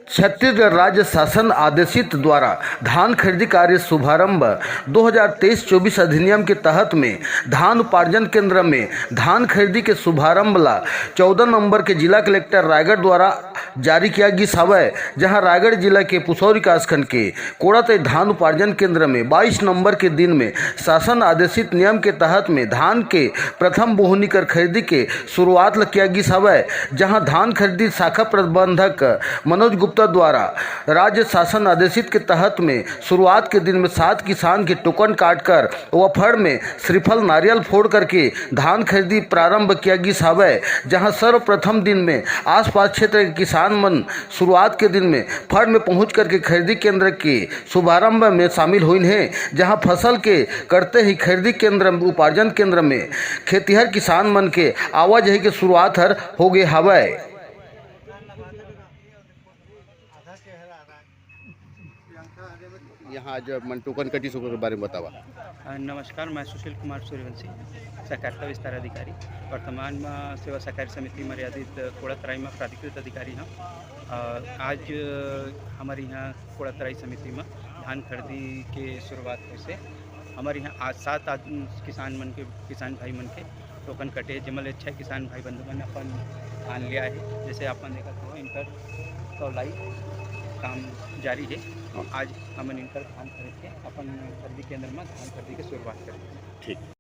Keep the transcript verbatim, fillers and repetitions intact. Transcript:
छत्तीसगढ़ राज्य शासन आदेशित द्वारा धान खरीदी कार्य शुभारंभ दो हज़ार तेईस चौबीस अधिनियम के तहत में धान उपार्जन केंद्र में धान खरीदी के शुभारंभ ला चौदह नंबर के जिला कलेक्टर रायगढ़ द्वारा जारी किया गिस हवय, जहां रायगढ़ जिला के पुसौर विकासखंड के कोड़ातई धान उपार्जन केंद्र में बाईस नंबर के दिन में शासन आदेशित नियम के तहत में धान के प्रथम बोहनी कर खरीदी के शुरुआत ल किया गिस हवय, जहां धान खरीदी शाखा प्रबंधक मनोज गुप्ता द्वारा राज्य शासन आदेशित के तहत में शुरुआत के दिन में सात किसान के टोकन काटकर व फड़ में श्रीफल नारियल फोड़ करके धान खरीदी प्रारंभ किया गिस हवय, जहां सर्वप्रथम दिन में आसपास क्षेत्र के किसान मन शुरुआत के दिन में फड़ में पहुंच करके खरीदी केंद्र के शुभारंभ में शामिल होइन हे, जहां फसल के करते ही खरीदी केंद्र, उपार्जन केंद्र में खेतिहर किसान मन के आवाजाही के शुरुआत हर हो गे हवय। यहाँ आज मन टोकन कटिस ओकर बारे में बतावा। अ, नमस्कार, मैं सुशील कुमार सूर्यवंशी, सहकारिता विस्तार अधिकारी। वर्तमान में सेवा सहकारी समिति मर्यादित कोड़ा तराई में प्राधिकृत अधिकारी हूँ। अ, आज हमर यहाँ कोड़ा तराई समिति में धान खरीदी के शुरुआत होइसे। हमर यहाँ आज सात आदमी किसान मन के, किसान भाई मन के टोकन कटे, जेमा ले छह किसान भाई बंधु मन अपन धान ले आए हे। जैसे अपन देखत हो, इनकर तौलाई काम जारी है। हाँ। आज हमन इनकर धान खरीद के अपन खरीदी केंद्र में धान खरीदी के शुरुआत करेंगे। ठीक।